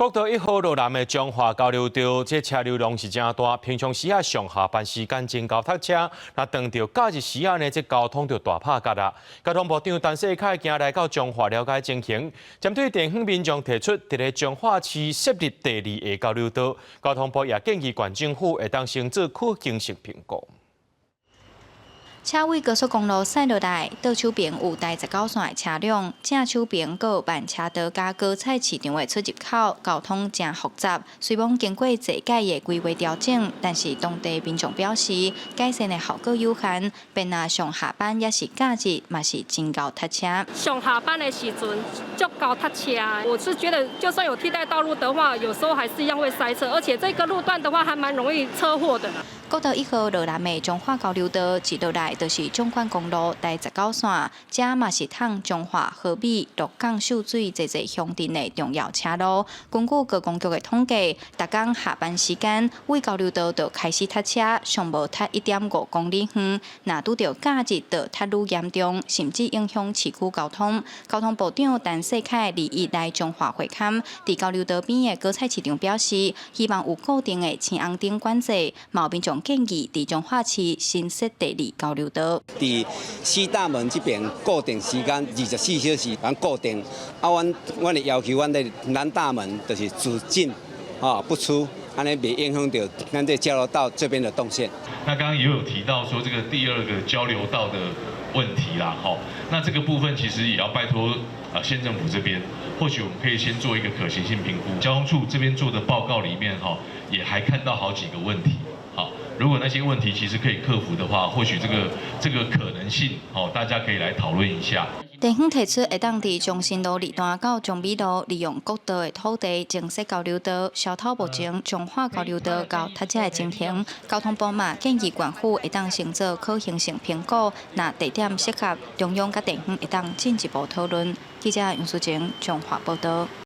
國道1號路南的彰化交流道，這車流量是誠大。平常時仔上下班時間真𠢕塞車，若當著假日時仔呢，這交通就大拍結啦。交通部長陳世凱今來到彰化了解情形，針對地方民眾提出，佇咧彰化市設立第二个交流道，交通部也建議縣政府會當先做可行性評估。車位高速公路駛落來，倒手爿有台19線的車輛，正手爿閣有慢車道佮果菜市場的出入口，交通誠複雜。雖罔經過濟屆的規劃調整，但是當地民眾表示，改善的效果有限。便若上下班抑是假日，嘛是真𠢕塞車。上下班的時陣足𠢕塞車，我是覺得就算有替代道路的話，有時候還是一樣會塞車，而且這個路段的話，還蠻容易車禍的。國道1號路南的彰化交流道，一落來就是縱貫公路台19線，這嘛是通彰化、和美、鹿港、秀水濟濟鄉鎮的重要車路。根據高公局的統計，逐工下班時間，位交流道就開始塞車，上無塞1.5公里遠。若拄著假日，就塞愈嚴重，甚至影響市區交通。交通部長陳世凱21來彰化會勘，佇交流道邊的果菜市場表示，希望有固定的青紅燈管制，嘛有民眾建議佇彰化市新設第二交流道。佇西大門這邊固定時間24小時，阮固定。啊，阮的要求，阮的南大門就是只進，不出，按呢袂影響著咱這交流道這邊的動線。那剛剛也有提到說這個第二個交流道的問題啦，吼，那這個部分其實也要拜託啊縣政府這邊，或許我們可以先做一個可行性評估。交通處這邊做的報告裡面，哈，也還看到好幾個問題。好，如果那些問題其實可以克服的話，或許這個可能性，哦，大家可以來討論一下。地方提出會當佇中心路2段到彰美路，利用國道的土地增設交流道，消除目前彰化交流道𠢕塞車的情形。交通部嘛建議縣府會當先做可行性評估，若地點適合，中央佮地方會當進一步討論。記者楊淑晴彰化報道。